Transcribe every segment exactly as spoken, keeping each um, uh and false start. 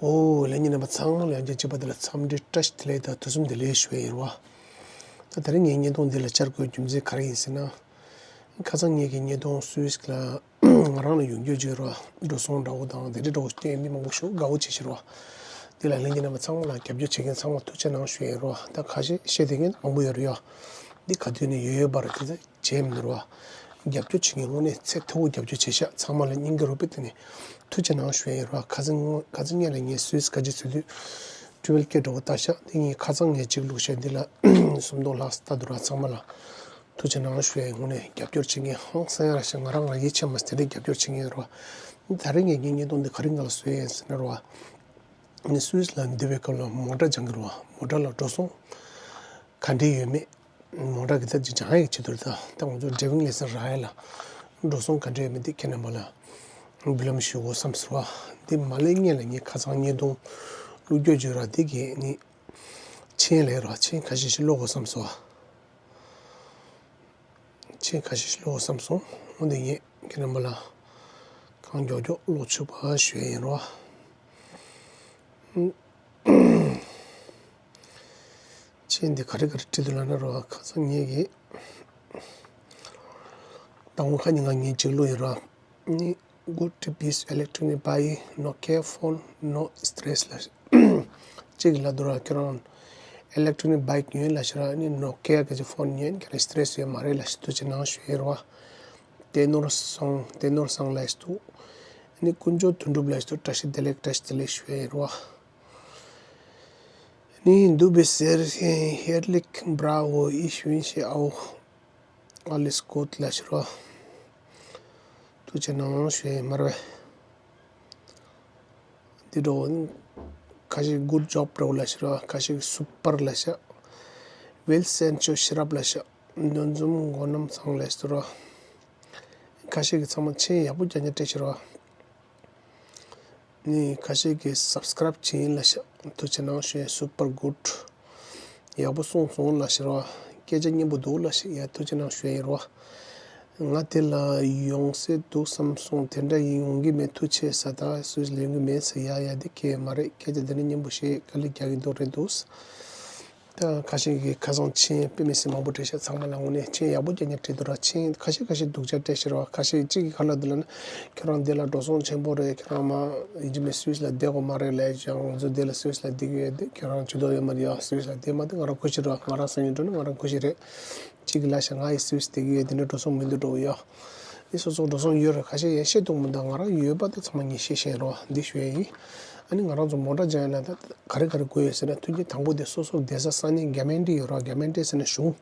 ཨོ། ལྷན་རྒྱས་རྣམ་པ་ཚང་མ་ལ་ཡང་བསྐྱར་གཅིག་པ་འདི་ལ་འཚམས་འདྲི་བཀྲ་ཤིས་བདེ་ལེགས་དང་ཐུགས་སུམ་བདེ་ལེགས་ཞུ་ཡ་ཡིན་རོ། ད་དེ་རིང་ངའི་བརྙན་ཐུང་འདི་ལ་བཅར་དགོས་རྒྱུ་མཚན་ག་རེ་ཡིན་ཟེར་ན། ཁ་སང་ངེད་ཀྱི་བརྙན་ཐུང་སུད་སི་ལ་ང་རང་ལ་ཡོང་རྒྱུ་བརྗོད་རོ། འགྲོ་སོང་འདྲ་བོ་དང་དེ་འདྲ་འདྲ་བོ་བསྟན་མི་མང་པོ་ཞིག་དགའ་བོ་བྱེད་ཤི་རོ། འདི་ལ་ལྷན་རྒྱས་རྣམ་པ་ཚང་མ་ལ་རྒྱབ་སྐྱོར་བྱེད་མཁན་ཚང་མ་ཐུགས་རྗེ་གནང་ཞུ་ཡ་ཡིན་རོ། ད་ཁ་ཤས་བཤད་བསྡད་མཁན་མང་པོ་ཡོད་རེད་ཡོ། འདི་ག་དུས་ནས་ཡོད་ཡོད་པ་རེད་དེ། བྱས་མི་འདུག་རོ། རྒྱབ་སྐྱོར་བྱེད་མཁན་དངོས་གནས་ཚད་མཐོ་བོ་རྒྱབ་སྐྱོར་བྱེད་ཤག་ཚང་མ་ལ་སྙིང་གི་རུས་པའི་གཏིང་ནས་ཐུགས་རྗེ་གནང་ཞུ་ཡ་ཡིན་རོ། ཁ་སང་ཁ་སང་ཉིན་ལ་ངས་སུད་སི་ཁ་ཆེ་ཚུད་དུས་ཊུ་ཝེལ་ཀེ་འགྲོ་བ་ལྟ་ཤག་དེ་ངས་ཁ་སང་ངས་གཅིག་བླུགས་ཤག་འདི་ལ་སུམ་སྟོང་ལྷག་ཙམ་ལྟ་འདུག་ར། ཚང་མ་ལ་ཐུགས་རྗེ་གནང་ཞུ་ཡ་ཡིན། དངོས་གནས་རྒྱབ་སྐྱོར་བྱེད་མཁན་ཧང་སང་ཡ་ར་ཤག་ང་རང་ང་ཡིད་ཆེས་མ་སོང་དེ་འདྲའི་རྒྱབ་སྐྱོར་བྱེད་མཁན་རོ། ད་རེས་ངས་ངའི་བརྙན་ཐུང་འདི་ག་རེ་ང་ལ་བཟོས་ཡིན་ཟེར་ན་རོ། ངས་སུད་སི་ལ་འདི་བའི་སྐབས་ལ་མོ་ཊ་སྦྱང་གི་རོ། མོ་ཊ་ལ་འགྲོ་སོང་ག་འདྲས་ཡོད་མེད། མོ་ཊ་གི་ད་ཅིག་སྦྱང་ཡག་ཆེད་དུ་ད་ད་ང་ཚོ་ཌ་རའི་ཝིང་ལེ་སན་རག་ཡ་ལ་འགྲོ་སོང་ག་འདྲས་ཡོད་མེད་འདི་ཁྱེད་རྣམ་པ་ལ་འབུལ་ལམ་ཞུ་དགོས་བསམ་སོང་བ། འདི་མ་སླེབས་སྔོན་ལ་ངས་ཁ་སང་བརྙན་ཐུང་བླུགས་རྒྱུ་བརྗོད་ར། འདི་གི་ནི་མཆན་ལས་ར་མཆན་ཁ་ཤས་ཤིག་ཀློག་དགོས་བསམ་སོང་བ། མཆན་ཁ་ཤས་ཤིག་ཀློག་དགོས་བསམ་སོང་། འོ་འདི་ངས་ཁྱེད་རྣམ་པ་ལ་གང་མགྱོགས་མགྱོགས་ཀློག་ཆོག་པ་ཞུ་ཡ་ཡིན་རོ། མཆན་འདི་ག་རེ་ག་རེ་བྲིས་འདུག་ལབ་ན་རོ། ཁ་སང་ངེད་ཀྱིས་དང་པོ་ཁ་ཉིན་ང་ངེད་གཅིག་བླུགས་ཡིན་རོ། ནི་good to be electronic buy, Nokia phone, no stress ལ་གཅིག་ལ་འདུག་ར། ཁྱོད་རང་electronic bike ཉོས་ལ་ཤི་ར། ནི་Nokia གི་ཕོན་ཉོས། ཁྱོད་རང་སི་ཊེ་རེ་སི་ཡོད་མ་རེད་ལ་ཤི། ཐུགས་རྗེ་གནང་ཞུ་ཡིན་རོ། དེ་ནོར་སོང་དེ་ནོར་སང་ལ་ཤི་འདུག་ནི་དཀོན་མཆོག་དོན་གྲུབ་ལ་ཤི་འདུག་བཀྲ་ཤིས་བདེ་ལེགས་བཀྲ་ཤིས་བདེ་ལེགས་ཞུ་ཡིན་རོ། Nein, du bist sehr äh, herrlich, bravo, ich wünsche auch alles gut ལ་ཤི་རོ། ཐུགས་རྗེ་གནང་ཞུ་ཡིན་མ་རེད། འདི་འགྲོ་ཁ་ཤས་good job འགྲོ་ལ་ཤི་རོ། ཁ་ཤས་super ལ་ཤི། well said ཆོས་ཤེས་རབ་ལ་ཤི། འདུ་འཛོམས་སྒོ་ནམ་ཚང་ལ་ཤི་རོ། ཁ་ཤས་ཀྱི་ཚང་མ་མཆན་ཡག་པོ་རྒྱག་ཉན་སྤྲད་ཤི་རོ། ནི་ཁ་ཤས་ཀྱིས་སབ་སི་ཀ་རབ་བྱས་ཡིན་ལ་ཤག་ཐུགས་རྗེ་གནང་ཞུ་ཡིན། སུ་པར་གུཌ། ཡག་པོ་གསུངས་སོང་ལ་ཤག་རོ། སྐད་ཆ་སྙན་པོ་འདུག་ལ་ཤག་ཡ་ཐུགས་རྗེ་གནང་ཞུ་ཡིན་རོ། ང་དེ་ལ་ཡོང་སྲིད་འདུག་བསམ་སོང་། དེ་འདྲ་ཡིན་ཡོང་གི་མེད། ཐུགས་ཆེ་ས་ད་སུས་ལེན་གི་མེད་ས་ཡ་ཡ་དེ་གས་མ་རེད། སྐད་ཆ་དེ་འདྲ་སྙན་པོ་ཞིག་དཀའ་ལས་རྒྱག་གི་འདུག་རེད་འདུག་ད་ཁ་ཤས་ཀྱིས་ཁ་སང་མཆན་དཔེ་མི་སྲིད་མང་པོ་བྲིས་ཤག་ཚང་མ་ལ་དངོས་གནས་མཆན་ཡག་པོ་རྒྱག་ཉན་བྲིས་འདུག་ར། མཆན་ཁ་ཤས་ཁ་ཤས་སྡུག་ཅག་སྤྲད་ཤག་ར། ཁ་ཤས་གཅིག་གིས་ག་ལབ་འདུག་ལབ་ན། ཁྱོད་རང་འདི་ལ་འགྲོ་སོང་ཆེན་པོ་རེད། ཁྱོད་རང་མ་ཡིན་གཅིག་མིན་སུད་སི་ལ་བསྡད་དགོས་མ་རེད་ལབ་ཀྱང་། ང་ཚོ་འདི་ལ་སུད་སི་ལ་བསྡད་ཀྱི་ཡོད་དེ། ཁྱོད་རང་ཇུས་གཏོགས་ཡོད་མ་རེད་ཡ། སུད་སི་ལ་བསྡད་མ་དེ་ང་རང་ཁུ་སིམ་རེད། ང་རང་སང་ཉིན་འགྲོ་ན་ང་རང་ཁུ་སིམ་རེད། གཅིག་གིས་ལབ་ཤག་ང་ཡི་སུད་སི་བསྡད་ཀྱི་ཡོད། དེ་འདྲ་འགྲོ་སོང་མི་འདུག་འགྲོ་ཡ། འདི་སོ་སོ་འགྲོ་སོང་ཡོད་རེད། ཁ་ཤས་ཡང་བཤད་ཐུབ་མི་འདུག་ང་རང་ཡོད་པ་དེ་ཚང་མ་ངས་བཤད་བཤད་རོགས་འདི་ཞུ་ཡ་ཡིན། ཨ་ནི་ང་རང་ཚོ་མོ་ཊ་སྦྱང་ཡ་ལ་ད་ག་རེ་ག་རེ་དགོས་ཡོད་ཟེར་ན། མཐུན་རྐྱེན་དང་པོ་དེ་སོ་སོ་བསྡད་ས་ས་གནས་གྷ་མན་ཌི་ཡོད་ར། གྷ་མན་ཌི་ཟེར་ན་གཞུང་།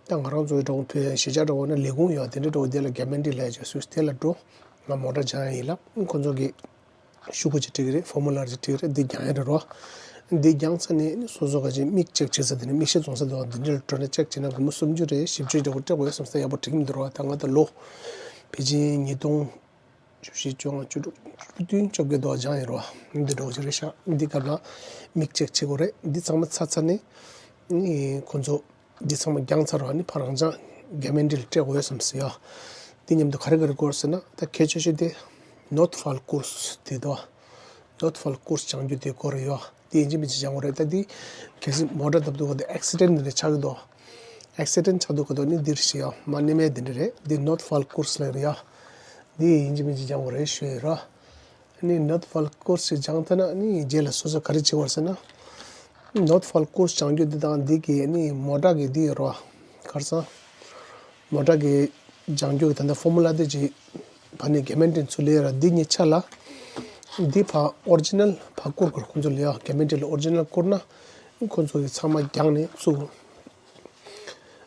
ད་ང་རང་ཚོའི་འགྲོ་དུས་གཞིས་ཆགས་འགྲོ་བ་ན་ལས་ཁུངས་ཡོད། དེ་འདྲ་འགྲོ་བ་དེ་ལ་གྷ་མན་ཌི་ལབ་ཡ་ཅིག་སུད་སི་དེ་ལ་འགྲོ། ང་མོ་ཊ་སྦྱང་ཡ་ཡིན་ལབ། ཁོ་ཚོ་གིས་ཤོག་གུ་ཅིག་སྤྲད་ཀྱི་རེད། ཕོར་མུ་ལ་ཅིག་སྤྲད་ཀྱི་རེད། འདི་སྦྱང་ཡ་རེད་རོ། འདི་སྦྱངས་ཚར་ནས་ནི་སོ་སོ་ག་ཅིག་མིག་ཅེག་བྱེད་ས་དེ་ནི་མིག་ཤེལ་བཙོང་ས་དེ་བ་འདི་འདྲ་ལ་འགྲོ་ནས་ཅེག་བྱས་ན་སྒོར་མོ་སུམ་ཅུ་རེད། བཞི་བཅུ་ཞིག་སྤྲད་དགོས་ཡོད་བསམ་ས། ཡག་པོ་འགྲིག་གི་མི་འདུག་རོ། ད་ང་ད་ལོ་ཕལ་ཆེར་ཉིས་སྟོང་བཅུ་བཞི་བཅོ་ལྔ་བཅུ་དྲུག་བཅུ་བདུན་བཅོ་བརྒྱད་དུ་སྦྱངས་ཡིན་རོ། འདི་འདྲ་བོ་ཅིག་རེད་ཤག་འདི་སྐབས་ལ་མིག་ཅེག་བྱེད་དགོས་རེད། འདི་ཚང་མ་ཚར་ཚར་ནས་ནི་ཁོ་ཚོ་འདི་ཚང་མ་སྦྱངས་ཚར་རོ། ནི་ཕར་རང་ཅག་གྷ་མན་ཌི་ལ་སྤྲད་དགོས་ཡོད་བསམ་སོང་ཡ། འདི་མཉམ་དུ་ག་རེ་ག་རེ་དགོས་ཟེར་ན། ད་གལ་ཆེ་ཤོས་དེ་ནོཊ་ཕཱལ་ཀུར་སི་དེ་དོ། ནོཊ་ཕཱལ་ཀུར་སི་སྦྱང་རྒྱུ་དེ་དགོས་རེད་ཡ། དེ་ཡིན་གཅིག་མིན་གཅིག་སྦྱང་དགོས་རེད། ད་འདི་གལ་སྲིད་མོ་ཊ་བཏབ་དུས་ག་དེ་ཨེག་སི་ཌེན་ཊི་འདི་འདྲ་ཆགས་ཀྱི་འདུག་ཨེག་སི་ཌེན་ཊི་ཆགས་དུས་ག་དོ་ནི་འདིར་ཤི་ཡ་མ་ནི་མེད་འདི་འདྲ་རེད། འདི་ནོཊ་ཕཱལ་ཀུར་སི་ལ་རེད་ཡ། འདི་ཡིན་གཅིག་མིན་གཅིག་སྦྱང་དགོས་རེད་ཞུ་ཡ་ར། ནི་ནོཊ་ཕཱལ་ཀུར་སི་སྦྱངས་ཐ་ན་ནི་རྗེས་ལ་སོ་སོ་ག་རེ་བྱེད་དགོས་ཟེར་ན། ནོཊ་ཕཱལ་ཀུར་སི་སྦྱང་རྒྱུ་འདི་དང་འདི་གི་ནི་མོ་ཊ་གི་འདི་ཡོད་རོ། ག་རེ་ཟེར། མོ་ཊ་གི་སྦྱང་རྒྱུ་གི་ད་ལྟ་ཕོར་མུ་ལ་དེ་ཅིག་ཕ་ནི་གྷ་མན་ཌི་ཚུར་ལེན་ར། འདི་གཉིས་ཆ་ལ་འདི་ཕར་ཨོ་རི་ཇི་ནལ་ཕར་བསྐུར་དགོས། ཁོང་ཚོ་ལ་ཡ་གྷ་མན་ཌི་ལ་ཨོ་རི་ཇི་ནལ་བསྐུར་ན་ཁོང་ཚོ་གི་ཚང་མ་སྦྱངས་ནས་ཚུར་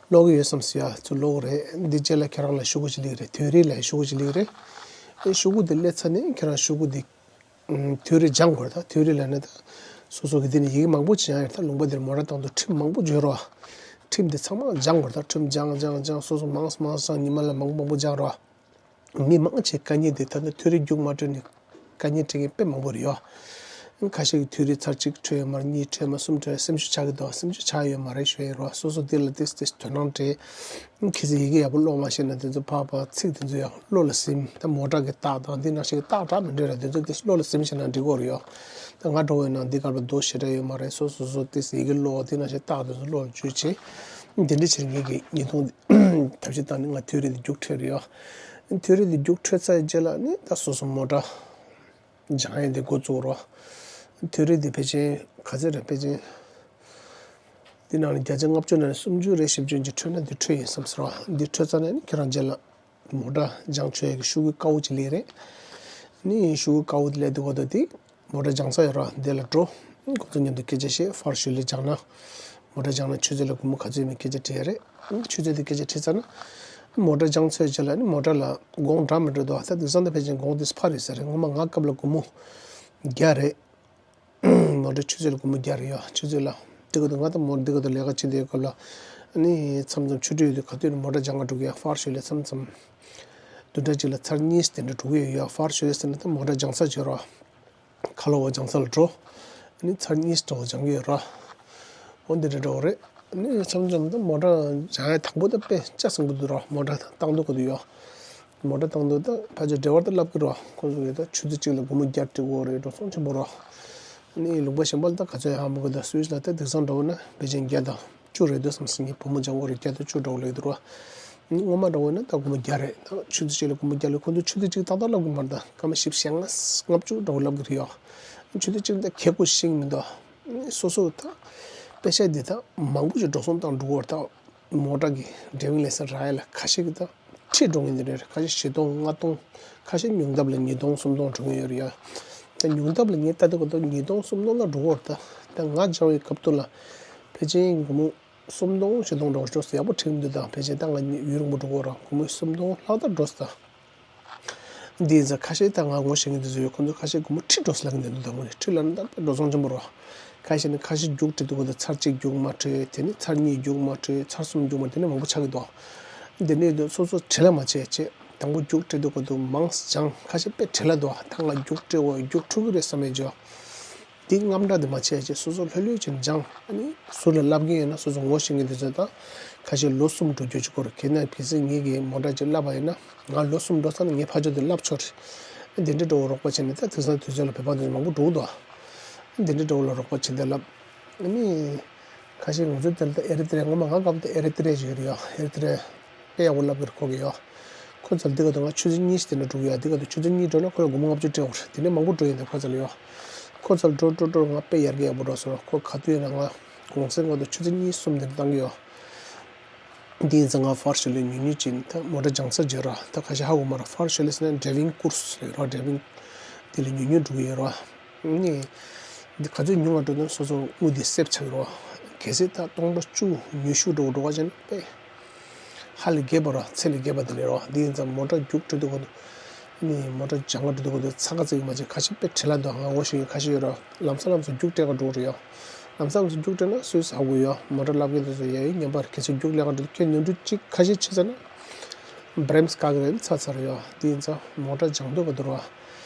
ཀློག་གི་ཡོད་བསམ་སོང་ཡ། ཚུར་ཀློག་གི་རེད། འདི་རྗེས་ལ་ཁྱེད་རང་ལ་ཤོག་གུ་ཅིག་སླེབས་ཀྱི་རེད། ཐིའོ་རི་ལ་ཤོག་གུ་ཅིག་སླེབས་ཀྱི་རེད། ཨེ་ཤོག་གུ་དེ་སླེབས་ཚར་ནས་ཁྱེད་རང་ཤོག་གུ་དེ་ཨམ་ཐིའོ་རི་སྦྱང་དགོས་རེད། ད་ཐིའོ་རི་ལབ་ན་ད་སོ་སོ་གི་དེ་ནས་ཡི་གེ་མང་པོ་ཅིག་སྦྱང་ཡ་རེད། ད་ལུང་པ་དེར་མོ་ཊ་བཏང་དུས་ཁྲིམས་མང་པོ་འཇོག་རོགས། ཁྲིམས་དེ་ཚང་མ་སྦྱང་དགོས་རེད། ད་ཁྲིམས་སྦྱང་སྦྱང་སྦྱང་སོ་སོ་མང་མང་སང་ཉི་མ་ལ་མང་པོ་མང་པོ་སྦྱང་རོགས། མི་མང་ཆེ་དཀའ་ངལ་དེ་ད་ནི་ཐིའོ་རི་རྒྱུགས་མ་འཕྲོད་ནས་དཀའ་ངལ་འཕྲད་མཁན་དཔེ་མང་པོ་རེད་ཡོ། ཁ་ཤས་ཀྱིས་ཐིའོ་རི་ཚར་གཅིག་འཕྲོད་ཡོད་མ་རེད། གཉིས་འཕྲོད་མ་གསུམ་འཕྲོད་སེམས་ཤུགས་ཆག་གི་འདུག་སེམས་ཤུགས་ཆག་ཡོད་མ་རེད་ཞུ་ཡ་ཡིན་རོ། སོ་སོ་དེ་ལ་ཏིས་ཏིས་དོ་སྣང་སྤྲད། གལ་སྲིད་ཡི་གེ་ཡག་པོ་ཀློག་མ་ཤེས་ན་དེ་ཚོ་ཕར་ཕར་ཚིག་དེ་ཚོ་ཡང་བློ་ལ་ཟིན། ད་མོ་ཊ་གི་རྟགས་དང་འདི་ནང་བཞིན་གྱི་རྟགས་འདྲ་མི་འདྲ་ར། དེ་ཚོ་ཏིས་བློ་ལ་ཟིན་ཤེས་ན་འགྲིག་གི་རེད་ཡོ། ད་ང་འདྲ་བོ་ཡིན་ན་འདི་སྐབས་ལ་མདོ་ཞེ་དྲག་ཡོད་མ་རེད། སོ་སོ་སོ་ཏོག་ཙམ་ཡི་གེ་ཀློག་དེ་ནང་བཞིན་རྟགས་དེ་ཚོ་ཀློག་བཅུག་བྱས། འདི་འདྲ་བྱས་ངེད་ཀྱི་ཉིས་སྟོང་ཐབས་ཤེས་བཏང་ནས་ང་ཐོན་རིགས་དེ་རྒྱུགས་འཕྲོད་རེད་ཡ། ཐོན་རིགས་དེ་རྒྱུགས་འཕྲོད་ཚར་རྗེས་ལ་ནི་ད་སོ་སོ་མོ་ཊ་སྦྱང་ཡས་དེ་འགོ་བཙུགས་རོགས། ཐོན་རིགས་དེ་ཕལ་ཆེར་ག་ཚོད་རེད། ཕལ་ཆེར་འདི་ནང་ནས་བརྒྱ་ཆ་ལྔ་བཅུ་ནང་ནས་སུམ་ཅུ་རེ་བཞི་བཅུ་ཅིག་འཕྲོད་ན་འདི་འཕྲོད་ཡིན་བསམ་སོང་ར། འདི་འཕྲོད་ཚར་ནས་ནི་ཁྱེད་རང་རྗེས་ལ་མོ་ཊ་སྦྱང་ཆོག་ཡས་ཀྱི་ཤོག་གུ་དཀར་པོ་ཅིག་སླེབས་རེད། ནི་ཤོག་གུ་དཀར་པོ་དེ་སླེབས་དུས་ག་དུས་དེ་མོ་ཊ་སྦྱང་ས་ཡོད་ར། འདི་ལ་འགྲོ། ཁོ་ཚོ་མཉམ་དུ་སྐད་ཆ་བཤད། ཕར་ཞོལ་ལས་སྦྱང་ན། མོ་ཊ་སྦྱང་ན་ཆུ་ཚོད་ལ་སྒོར་མོ་ག་ཚོད་ཡིན་མིན་སྐད་ཆ་དྲིས་ཡ་རེད། ཆུ་ཚོད་དེ་སྐད་ཆ་དྲིས་ཚར་ན། མོ་ཊ་སྦྱང་ཚར་རྗེས་ལ་ནི་མོ་ཊ་ལ་གོང་འདྲ་མི་འདྲ་འདུག་ད་དེང་སང་ད་ཕལ་ཆེར་གོང་དེ་འཕར་ཡོད་ས་རེད། སྔོན་མ་ང་སྐབས་ལ་སྒོར་མོ་བརྒྱ་རེད། མོ་ཊ་ཆུ་ཚོད་ལ་སྒོར་མོ་བརྒྱ་རེད་ཡ། ཆུ་ཚོད་ལ། དེ་ག་དུས་ང་ད་མོ་འདི་ག་དུས་ལས་ཀ་བྱེད་བསྡད་སྐབས་ལ། ནི་མཚམས་མཚམས་ཆུ་ཚོད་དེ་ག་དུས་ནི་མོ་ཊ་སྦྱང་ག་འགྲོ་གི་ཡ། ཕར་ཞོལ་ལས་མཚམས་མཚམས་བདུན་ཕྲག་གཅིག་ལ་ཚར་གཉིས་དེ་འདྲ་འགྲོ་གི་ཡོད་ཡ། ཕར་ཞོལ་ལས་ཟེར་ན་ད་མོ་ཊ་སྦྱང་ས་བྱེད་རོགས། ཁ་ལོ་བ་སྦྱང་ས་ལ་འགྲོ། ནི་ཚར་གཉིས་འདྲ་བོ་སྦྱང་གི་ཡོད་ར། འོ་འདི་འདྲ་འདྲ་བོ་རེད། ནི་མཚམས་མཚམས་ད་མོ་ཊ་སྦྱང་ཡ་དང་པོ་ད་དཔེ་ལྕགས་སྲིན་པོ་འདུག་ར། མོ་ཊ་བཏང་དུས་ག་དུས་ཡོད། མོ་ཊ་བཏང་དུས་ད་ཕལ་ཆེར་ཌ་རའི་ཝར་ད་ལབ་གི་ར། ཁོ་ཚོ་གིས་ད་ཆུ་ཚོད་གཅིག་ལ་སྒོར་མོ་བརྒྱ་སྤྲད་དགོས་རེད། འགྲོ་སོང་ཆེན་པོ་ར། ནི་ལུང་པ་གཞན་པ་ལ་ད་ག་ཚོད་ཡོད་ཧ་མ་གོ། ད་སུད་སི་ལ་ད་དེང་སང་འདྲ་བོ་ན་ཕལ་ཆེར་བརྒྱ་དང་བཅུ་རེད་འདུག་བསམ་སོང་། ངའི་བུ་མོ་སྦྱང་གི་ཡོད་རེད། བརྒྱ་དང་བཅུ་འདྲ་བོ་ལབ་ཀྱི་འདུག་ར། སྔོན་མ་འདྲ་བོ་ཡིན་ན་ད་སྒོར་མོ་བརྒྱ་རེད། ད་ཆུ་ཚོད་གཅིག་ལ་སྒོར་མོ་བརྒྱ་ལབ། ཁོང་ཚོ་ཆུ་ཚོད་གཅིག་ཏག་ཏག་ལབ་གི་མ་རེད། ད་སྐར་མ་བཞི་བཅུ་ཞེ་ལྔ་ལྔ་བཅུ་འདྲ་བོ་ལབ་གི་རེད་ཡ། ཆུ་ཚོད་གཅིག་ད་གལ་དགོས་ཤེས་ཀྱི་མི་འདུག་སོ་སོ་ད་པེ་ཤ་འདི་ད་མང་པོ་ཞིག་འགྲོ་སོང་བཏང་འགྲོ་གི་ཡོད་རེད། ད་མོ་ཊ་གི་ཌ་རའི་ཝིང་ལའི་སན་སི་རག་ཡ་ལ་ཁ་ཤས་ཀྱིས་ད་ཁྲིད་འགྲོ་མཁན་དེ་འདྲ་རེད། ཁ་ཤས་བཞི་སྟོང་ལྔ་སྟོང་། ཁ་ཤས་ཉུང་མཐའ་ལ་ཉིས་སྟོང་སུམ་སྟོང་འགྲོ་མཁན་ཡོད་རེད་ཡ། ད་ཉུང་མཐའ་ལ་ངས་ལྟ་དུས་ག་དུས་ཉིས་སྟོང་སུམ་སྟོང་ལ་འགྲོ་གི་ཡོད་རེད། ད་ད་ང་སྦྱང་བའི་སྐབས་དུས་ལ་ཕལ་ཆེར་སྒོར་མོ་སུམ་སྟོང་བཞི་སྟོང་འགྲོ་འགྲོ་ས་ཡག་པོ་དྲན་གྱི་འདུག་ད་ཕལ་ཆེར་ད་ང་ཡུན་རིང་པོ་འགྲོ་གི་ཡོད་རེད། སྒོར་མོ་སུམ་སྟོང་ལྷག་ཙམ་འགྲོ་ས་ད། འདི་ཡིན་ཙང་ཁ་ཤས་ད་ང་ངོ་ཤེས་མཁན་དེ་ཚོ་ཡོད། ཁོང་ཚོ་ཁ་ཤས་སྒོར་མོ་ཁྲི་འགྲོ་ས་ལབ་མཁན་དེ་འདུག་ད་ངོ་ནས་ཁྲི་ལབ་ན་ད་དཔེ་འགྲོ་སོང་ཆེན་པོ་རེད། ཁ་ཤས་ནི་ཁ་ཤས་རྒྱུགས་སྤྲད་དུས་ག་དུས་ཚར་གཅིག་རྒྱུགས་མ་སྤྲད། དེ་ནས་ཚར་གཉིས་རྒྱུགས་མ་སྤྲད། ཚར་གསུམ་རྒྱུགས་མ་སྤྲད། དེ་ནས་མང་པོ་ཆགས་ཀྱི་འདུག་འདི་ནས་སོ་སོ་བྲེལ་བ་མ་བྱེད་བྱེད། དང་པོ་རྒྱུགས་སྤྲད་དུས་ག་དུས་མང་ཙམ་སྦྱང་། ཁ་ཤས་དཔེ་བྲེལ་བ་འདུག་ད་ང་རྒྱུགས་སྤྲད་འོ་རྒྱུགས་འཕྲོད་ཀྱི་རེད་བསམ་ཡས་བྱས། འདི་དངངས་སྐྲག་དེ་མ་བྱེད་བྱས། སོ་སོ་ལྷོད་ལྷོད་བྱས་ནས་སྦྱང་། ཨ་ནི་ཟུར་ལ་བསླབ་མཁན་ཡོད་ན་སོ་སོ་ངོ་ཤེས་མཁན་དེ་ཚོ་ད་ཁ་ཤས་ལོ་གསུམ་འགྲོ་རྒྱུ་ཅིག་སྐོར། གལ་ན་གལ་སྲིད་ངེད་ཀྱིས་མོ་ཊ་ཅིག་བསླབ་པ་ཡིན་ན། ང་ལོ་གསུམ་འགྲོ་ཚར་ན་ངས་ཕར་ཕྱོགས་དེ་བསླབ་ཆོག་རེད། འདི་འདྲ་འདྲ་བོ་རོགས་པ་བྱས་ནས་ད་དེང་སང་དུས་ཚོད་ལ་བོད་པ་དེ་ཚོ་མང་པོ་འགྲོ་གི་འདུག་འདི་འདྲ་འདྲ་བོ་ལ་རོགས་པ་བྱས་ནས་བསླབ། ཨ་ནི་ཁ་ཤས་ང་ཚོའི་དེ་ལ་ད་ཨེ་རི་ཏི་རི་ཡ། སྔོན་མ་ང་སྐབས་དེ་ཨེ་རི་ཏི་རི་ཡ་ཅིག་ཡོད་རེད་ཡ། ཨེ་རི་ཏི་རི་ཡ་དཔེ་ཡག་པོ་བསླབ་ཀྱི་རེད། ཁོ་གིས་ཡ། ཁོ་ཚོ་ལ་འདི་ག་དུས་ང་ཆུ་ཚོད་གཉིས་དེ་འདྲ་འགྲོ་གི་ཡ། འདི་ག་དུས་ཆུ་ཚོད་གཉིས་འགྲོ་ན་ཁོ་ལ་སྒོར་མོ་ལྔ་བཅུ་སྤྲད་དགོས་རེད། དེ་ནས་མང་པོ་འགྲོ་ཡིན་ད་ཁོ་ཚོ་ལ་ཡ། ཁོ་ཚོ་ལ་འགྲོ་འགྲོ་འགྲོ་ང་དཔེ་ཡར་རྒྱས་ཡག་པོ་འགྲོ་སོང་། ཁོ་ག་དུས་ཡིན་ན་ང་གུང་སེང་ག་དུས་ཆུ་ཚོད་གཉིས་གསུམ་དེ་འདྲ་བཏང་གི་ཡོད། འདི་ཡིན་ཙང་ང་ཕར་ཞོལ་ལས་ཉུང་ཉུང་ཅིག་ད་མོ་ཊ་སྦྱང་ས་བརྗོད་ར། ད་ཁ་ཤས་ཧ་གོ་མ་ར། ཕར་ཞོལ་ལས་ཟེར་ན་ཌ་རའི་ཝིང་ཀུར་སི་ལབ་ར། ཌ་རའི་ཝིང་དེ་ལ་ཉུང་ཉུང་འགྲོ་གི་ཡོད་ར། ནི་འདི་ག་ཚོད་ཉུང་བ་འགྲོ་དུས་སོ་སོ་དངུལ་དེ་སེབ་ཆགས་ཀྱི་རེད་བ། གལ་སྲིད་ད་སྟོང་ཕྲག་བཅུ་ཉི་ཤུ་འགྲོ་འགྲོ་བ་བྱས་ན་དཔེ་ཧ་ལས་རྒྱས་པ་ར། ཚད་ལས་རྒྱས་པ་དེ་ལས་ར། འདི་ཡིན་ཙང་མོ་ཊ་རྒྱུགས་སྤྲད་དུས་ག་དུས་ནི་མོ་ཊ་སྦྱང་ག་འགྲོ་དུས་ག་དུས་ཚ་ག་ཚིག་མ་བྱེད། ཁ་ཤས་དཔེ་བྲེལ་བ་འདུག་ང་ངོ་ཤེས་མཁན་ཁ་ཤས་ཡོད་ར། ལམ་སང་ལམ་སང་རྒྱུགས་སྤྲད་ག་འགྲོ་གི་རེད་ཡ། ལམ་སང་ལམ་སང་རྒྱུགས་སྤྲད་ན་སུས་ཧ་གོ་ཡ། མོ་ཊ་བསླབ་མཁན་དེ་ཚོ་ཡ་ཡིན་སྙམ་པ་རེད། གལ་སྲིད་རྒྱུགས་ལས་ག་འགྲོ་དུས་ཁྱེད་ནོར་འཁྲུལ་གཅིག་ཁ་ཤས་བྱས་ཚར་ན་བྷི་རེམ་སི་བཀག་གི་རེད། ཚར་ཚར་ཡ། དེ་ཡིན་ཙང་མོ་ཊ་སྦྱང་དུས་ག་དུས་ར།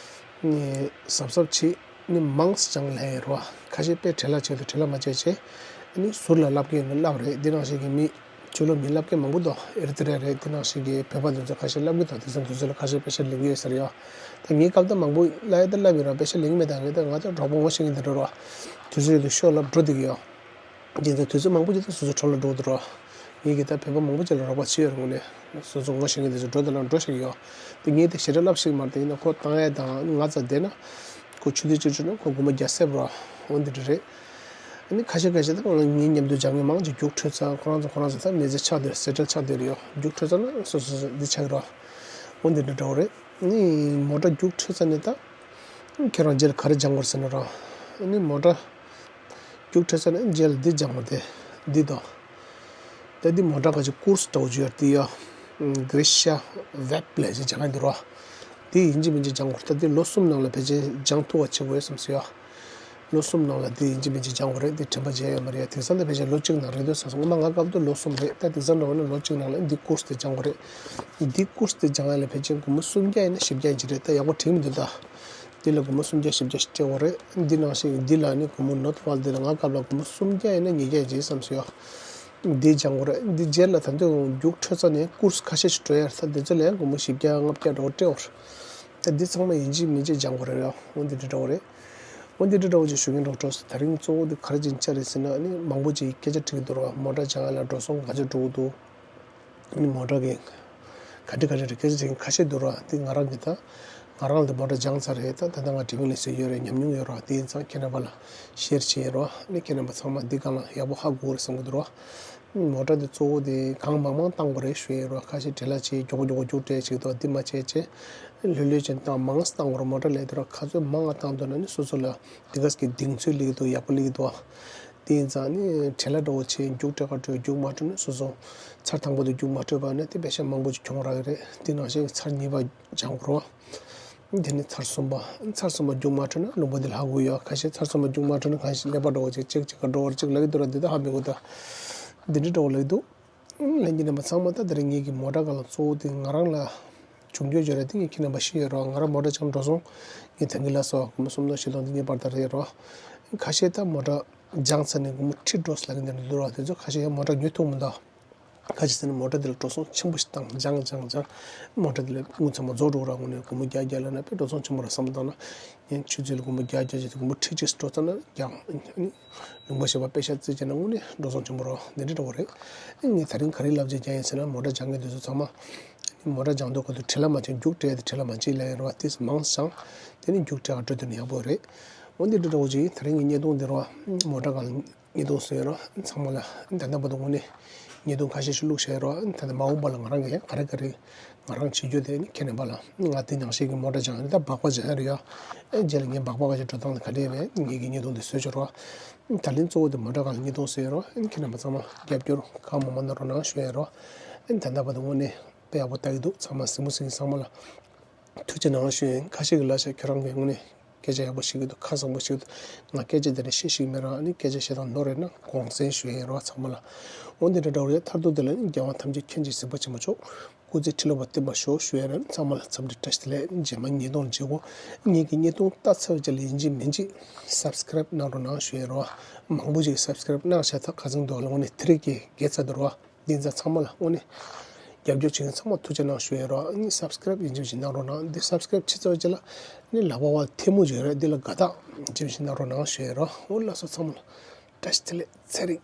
ནི་གཟབ་གཟབ་བྱེད། ནི་མང་ཙམ་སྦྱང་ལབ་ཡ་རེད་བ། ཁ་ཤས་དཔེ་བྲེལ་བ་བྱས་དུས་བྲེལ་བ་མ་བྱས་བྱས། ནི་ཟུར་ལ་བསླབ་མཁན་ཡོད་ན་བསླབ་རེད། འདི་ནང་བཞིན་གྱི་མི་ཆོས་ལུགས་མི་བསླབ་མཁན་མང་པོ་འདུག་ཨེ་རི་ཏི་རི་ཡ་རེད། འདི་ནང་བཞིན་གྱི་བོད་པ་འདི་ཚོ་ཁ་ཤས་བསླབ་གི་འདུག་དེང་སང་དུས་ཚོད་ལ་ཁ་ཤས་པེ་ཤ་ལེན་གྱི་ཡོད་ས་རེད་ཡ། ད་ངའི་སྐབས་ད་མང་པོ་བསླབ་ཡ་ད་བསླབ་ཡོད་ར། པེ་ཤ་ལེན་གྱི་མེད། ད་ངས་ད་ང་ད་གྲོགས་པོ་ངོ་ཤེས་མཁན་འདི་འདྲ་རེད་བ། དུས་ཚོད་ཡོད་དུས་ཤོག་ལབ་འགྲོ་བསྡད་ཀྱི་ཡོད། དེ་ཚོ་དུས་ཚོད་མང་པོ་ཅིག་ད་སོ་སོ་འཕྲོ་བརླག་འགྲོ་གི་འདུག་ར། ངེད་ཀྱིས་ད་བོད་པ་མང་པོ་ཅིག་ལ་རོགས་པ་བྱས་ཡོད་རེད། དངོས་གནས་སོ་སོ་ངོ་ཤེས་མཁན་དེ་ཚོ་འགྲོ་དེ་ལ་འགྲོ་བཤད་ཀྱི་ཡོད། དེ་ངས་དེ་ཞེ་དྲག་ལབ་ཤེས་ཀྱི་མ་རེད། དེ་ཡིན་ན་ཁོ་བཏང་ཡས་དང་ང་ཚ་བསྡད་ན་ཁོ་ཆུ་ཚོད་གཅིག་བྱས་ན་ཁོ་སྒོར་མོ་བརྒྱ་སེབ་ར། འོ་འདི་འདྲ་རེད། ཨ་ནི་ཁ་ཤས་ཁ་ཤས་ད་ང་ངའི་མཉམ་དུ་སྦྱང་མཁན་མང་ཆེ་རྒྱུགས་འཕྲོད་ཚར། ཁོ་རང་ཚོ་ཁོ་རང་ཚོ་ད་མི་ཚེ་ཆགས་བསྡད་ཟེར་བྲེལ་ཆགས་བསྡད་རེད་ཡོད། རྒྱུགས་འཕྲོད་ཚར་ན་སོ་སོ་སོ་འདི་ཆགས་ཀྱི་ར། འོ་འདི་འདྲ་འདྲ་བོ་རེད། ཨ་ནི་མོ་ཊ་རྒྱུགས་འཕྲོད་ཚར་ནས་ད་ཁྱེད་རང་རྗེས་ལ་ག་རེ་སྦྱང་དགོས་ཟེར་ན་ར། ཨ་ནི་མོ་ཊ་རྒྱུགས་འཕྲོད་ཚར་ནས་རྗེས་ལ་འདི་སྦྱང་དགོས། དེ་འདི་དང་། ད་འདི་མོ་ཊ་ག་ཅིག་ཀུར་སི་འདྲ་བོ་ཅིག་ཡོད་རེད། འདི་ཡ་གྷི་རི་ཤ་ཝེབ་ལབ་ཅིག་སྦྱང་ཡ་འདི་ར། འདི་ཡིན་གཅིག་མིན་གཅིག་སྦྱང་དགོས་རེད། ད་འདི་ལོ་གསུམ་ནང་ལ་ཕལ་ཆེར་སྦྱང་ཐུབ་པ་བྱེད་དགོས་བསམ་སོང་ཡ། ལོ་གསུམ་ནང་ལ་འདི་ཡིན་གཅིག་མིན་གཅིག་སྦྱང་དགོས་རེད། འདི་དྲན་པ་བརྗེད་ཡོད་མ་རེད་ཡ། དེང་སང་འདི་ཕལ་ཆེར་ལོ་གཅིག་ནང་རེད་འདུག་བསམ་སོང་། སྔོན་མ་ང་སྐབས་དུས་ལོ་གསུམ་རེད། ད་དེང་སང་འདྲ་བོ་ན་ལོ་གཅིག་ནང་ལ་འདི་ཀུར་སི་དེ་སྦྱང་དགོས་རེད། འདི་ཀུར་སི་དེ་སྦྱང་ཡ་ལ་ཕལ་ཆེར་སྒོར་མོ་སུམ་བརྒྱ་ཡིན་ན་བཞི་བརྒྱ་ཡིན་གྱི་རེད། ད་ཡག་པོ་དྲན་གྱི་མི་འདུག་ད་འདི་ལ་སྒོར་མོ་སུམ་བརྒྱ་བཞི་བརྒྱ་ཞིག་སྤྲད་དགོས་རེད། འདི་ནང་བཞིན་འདི་ལ་ནི་སྒོར་མོ་ནོར་ཐོག་འདི་ལ་ང་སྐབས་ལ་སྒོར་མོ་སུམ་བརྒྱ་ཡིན་ན་ཉིས་བརྒྱ་ཡིན་གྱི་བསམ་སོང་ཡ། འདི་སྦྱང་དགོས་རེད། འདི་རྗེས་ལ་ད་དུང་རྒྱུགས་འཕྲོད་ཚར་ནས་ཀུར་སི་ཁ་ཤས་ཤིག་འགྲོ་ཡ་རེད། ད་འདི་ཚོ་ལ་ཡང་སྒོར་མོ་བཞི་བརྒྱ་ལྔ་བརྒྱ་འདྲ་བོ་སྤྲད་དགོས་རེད། ད་འདི་ཚང་མ་ཡིན་གཅིག་མིན་གཅིག་སྦྱང་དགོས་རེད་ཡ། འོ་འདི་འདྲ་འདྲ་བོ་རེད། འོ་འདི་འདྲ་འདྲ་བོ་ཅིག་ཞུ་མཁན་འདྲ་བོ་འགྲོ་སོང་། དེ་རིང་གཙོ་བོ་འདི་ག་རེ་ཅིག་བཅར་རེད་ཟེར་ན། ཨ་ནི་མང་པོ་ཅིག་སྐད་ཆ་དྲིས་ཀྱི་འདུག་ར། མོ་ཊ་སྦྱང་ཡ་ལ་འགྲོ་སོང་ག་ཚོད་འགྲོ་གི་འདུག་ཨ་ནི་མོ་ཊ་གི་ག་འདྲ་ག་འདྲ་རེད། སྐད་ཆ་དྲིས་མཁན་ཁ་ཤས་འདུག་ར། དེ་ང་རང་གི་ད་ང་རང་ལ་དེ་མོ་ཊ་སྦྱངས་ཚར་རེད། ད་ད་ལྟ་ང་ཌའི་ཝི་ལེན་སི་ཡོད་རེད། ཉམས་མྱོང་ཡོད་ར། དེ་ཡིན་ཙང་ཁྱེད་རྣམ་པ་ལ་ཤེར་བྱེད་ཡིན་ར། ཨ་ནི་ཁྱེད་རྣམ་པ་ཚང་མ་འདི་སྒང་ལ་ཡག་པོ་ཧ་གོ་རེད་བསམ་གྱི་འདུག་ར། མོ་ཊ་དེ་གཙོ་བོ་དེ་གང་མང་མང་བཏང་དགོས་རེད་ཞུ་ཡིན་ར། ཁ་ཤས་བྲེལ་བ་བྱེད། མགྱོགས་པོ་མགྱོགས་པོ་རྒྱུགས་སྤྲད་བྱེད་འདུག་དེ་མ་བྱས་བྱས་ལྷོད་ལྷོད་བྱས་བཏང་། མང་ཙམ་བཏང་དགོས་ར། མོ་ཊ་ལས་དེ་ར་ག་ཚོད་མང་ང་བཏང་འདུག་ན་ནི་སོ་སོ་ལ་དེ་ག་གི་གདེང་ཚོད་སླེབས་ཀྱི་འདུག་ཡག་པོ་སླེབས་ཀྱི་འདུག་དེ་ཡིན་ཙང་ནི་བྲེལ་བ་འདྲ་བོ་བྱས་རྒྱུགས་སྤྲད་ག་འགྲོ། རྒྱུགས་མ་འཕྲོད་ན་སོ་སོ་ཚར་དང་པོ་དེ་རྒྱུགས་མ་འཕྲོད་པ་ན་དེ་པེ་ཤ་མང་པོ་ཅིག་གྱོང་རག་གི་རེད། དེ་ནང་བཞིན་ཚར་གཉིས་པ་སྦྱང་དགོས་ར། དེ་ནི་ཚར་གསུམ་པ། ཚར་གསུམ་པ་རྒྱུགས་མ་འཕྲོད་ན་ལུང་པ་འདི་ལྷག་གི་ཡོད། ཁ་ཤས་ཚར་གསུམ་པ་རྒྱུགས་མ་འཕྲོད་ན་གང་ཞིག་ཀླད་པ་འདྲ་བོ་ཅིག་ཅིག་ཅིག་ག་འགྲོ་བར་ཅིག་ལབ་ཀྱི་འདུག་ར། འདི་ད་ཧ་མི་གོ། ད་འདི་འདྲ་འདྲ་བོ་ལབ་ཀྱི་འདུག་ལྷན་རྒྱས་རྣམ་པ་ཚང་མ། ད་དེ་རིང་ངེད་ཀྱི་མོ་ཊ་སྒང་ལ་གཙོ་བོ་དེ་ང་རང་ལ་བྱུང་རྒྱུ་ཡོད་རེད། དེ་ངས་ཁྱེད་རྣམ་པ་ཤེས་ཡོད་ར། ང་རང་མོ་ཊ་སྦྱང་འགྲོ་སོང་། ངས་ད་གིན་ལབ་སོང་། སྒོར་མོ་སུམ་སྟོང་བཞི་སྟོང་འདི་ངེས་པར་ད་རེད་ར། ཁ་ཤས་ད་མོ་ཊ་སྦྱངས་ཚར་ནས་སྒོར་མོ་ཁྲི་འགྲོ་སོང་ལབ་མཁན་དེ་འདྲ་འདུག་ར། དེ་ཚོ་ཁ་ཤས་ཡང་མོ་ཊ་ཉོ་ཐུབ་མི་འདུག་ཁ་ཅིག་ཟེར་ན་མོ་ཊ་འདི་ལ་འགྲོ་སོང་ཆེན་པོ་ཞིག་བཏང་། སྦྱངས་སྦྱངས་སྦྱངས། མོ་ཊ་འདི་ལ་དངུལ་ཚང་མ་རྫོགས་འགྲོ་ར། དངོས་གནས་སྒོར་མོ་བརྒྱ་བརྒྱ་ལབ་ན་དཔེ་འགྲོ་སོང་ཆེན་པོ་ར་བསམ་བཏང་ན། ཡང་ཆུ་ཚོད་ལ་སྒོར་མོ་བརྒྱ་བརྒྱ་བྱས་ཏེ་སྒོར་མོ་ཁྲི་གཅིག་འགྲོ་ཚར་ན་ཡང་ཨ་ནི་ལུང་པ་ཞིག་ལ་པེ་ཤ་བརྩིས་བྱས་ན་དངོས་གནས་འགྲོ་སོང་ཆེན་པོ་ར། འདི་འདྲ་འདྲ་བོ་རེད། ངས་ད་རིང་ག་རེ་ལབ་བྱས་ཀྱང་ཡིན་ཟེར་ན། མོ་ཊ་སྦྱང་མཁན་དེ་ཚོ་ཚང་མ་མོ་ཊ་སྦྱང་དུས་སྐབས་དུ་བྲེལ་བ་མ་བྱེད། རྒྱུགས་སྤྲད་དེ་བྲེལ་བ་མ་བྱེད་ལབ་ཡིན་ར་བ། དེ་མང་སྦྱངས། དེ་ནས་རྒྱུགས་སྤྲད་ག་འགྲོ་དུས་ནི་ཡག་པོ་རེད། འོ་འདི་འདྲ་འདྲ་བོ་ཅིག་ཡིན། ད་རིང་གི་བརྙན་ཐུང་འདི་ར་བ། མོ་ཊ་སྒང་ལ་བརྙན་ཐུང་བཟོས་ར། ཚང་མ་ལ་ད་ལྟ་བར་དུ་དངོས་གནས་བརྙན་ཐུང་ཁ་ཤས་ཤིག་བླུགས་བཞག་ར། ད་ལྟ་མ་འོངས་པ་ལ་ང་རང་གིས་ཡང་ག་རེ་ག་རེ་ང་རང་བྱེད་རྒྱུ་དེ་ནི་ཁྱེད་རྣམ་པ་ལ། ང་དེ་ནང་བཞིན་གྱི་མོ་ཊ་སྦྱངས་ནས་ད་སྦག་སྦག་སྦྱངས་ཡ་རེད་ཡ། ཨེ་རྗེས་ལ་ངས་སྦག་སྦག་ག་ཅིག་འགྲོ་སྟངས་དེ་ག་འདྲས་མེད། ངེད་ཀྱི་བརྙན་ཐུང་དེ་བཟོས་ཆོག་ར། ད་ལན་གཙོ་བོ་དེ་མོ་ཊ་སྒང་ལ་བརྙན་ཐུང་བཟོས་ར། ཁྱེད་རྣམ་པ་ཚང་མ་རྒྱབ་སྐྱོར་གང་མང་མང་གནང་རོགས་གནང་ཞུ་ཡ་ར། ཨེ་ད་ལྟ་བར་དུ་དངོས་གནས་དཔེ་ཡག་པོ་ལྟ་གི་འདུག་ཚང་མ་གཟིགས་མོ་གཟིགས་མཁན་ཚང་མ་ལ་ཐུགས་རྗེ་གནང་ཞུ་ཡིན། ཁ་ཤས་ཀྱིས་ལབ་བཞག་ཁྱོད་རང་གིས་དངོས་གནས་སྐད་ཆ་ཡག་པོ་བཤད་ཀྱི་འདུག་ཁ་བཟང་པོ་བཤད་ཀྱི་འདུག་ང་སྐད་ཆ་དེ་འདྲ་བཤད་ཤེས་ཀྱི་མེད་ར། ཨ་ནི་སྐད་ཆ་བཤད་སྟངས་ནོར་རེད་ན་དགོངས་སེལ་ཞུ་ཡིན་ར། ཚང་མ་ལ་འོ་འདི་འདྲ་འདྲ་བོ་རེད། མཐར་ཐུག་དེ་ལ་ནི་རྒྱལ་དབང་ཐམས་ཅད་མཁྱེན་ཅིང་གཟིགས་པ་ཆེན་པོ་མཆོག་སྐུ་ཚེ་ཁྲི་ལོ་བརྟན་པར་ཤོག་ཞུ་ཡ་ར། ཨ་ནི་ཚང་མ་ལ་འཚམས་འདྲི་བཀྲ་ཤིས་བདེ་ལེགས། རྗེས་མ་བརྙན་ཐུང་མཇལ་གོ། ངེད་ཀྱི་བརྙན་ཐུང་ལྟ་ཚར་བའི་རྗེས་ལ་ཡིན་གཅིག་མིན་གཅིག་སབ་སི་ཀ་རེབ་གནང་རོགས་གནང་ཞུ་ཡ་ར། མང་པོ་ཞིག་སབ་སི་ཀ་རེབ་གནང་བཞག་ད་ཁ་སང་དུས་ལ་དངོས་གནས་དེ་རིང་གི་དགེ་རྩ་འདུག་ར། འདི་ཚང་མ་ལ་དངོས་གནས་རྒྱབ་སྐྱོར་བྱེད་མཁན་ཚང་མ་ཐུགས་རྗེ་གནང་ཞུ་ཡ་ར། ཨ་ནི་སབ་སི་ཀ་རེབ་ཡིན་གཅིག་མིན་གཅིག་གནང་རོགས་གནང་། འདི་སབ་སི་ཀ་རེབ་བྱས་ཚར་བའི་རྗེས་ལ་ཨ་ནི་ལག་པ་བར་ཐལ་མོ་ཅིག་ཡོད་རེད། འདི་ལ་དགའ་རྟགས་ཡིན་གཅིག་མིན་གཅིག་གནང་རོགས་གནང་ཞུ་ཡ་ར། འོ་ལགས་སོ། ཚང་མ་ལ་བཀྲ་ཤིས་བདེ་ལེགས། ཚེ་རིང་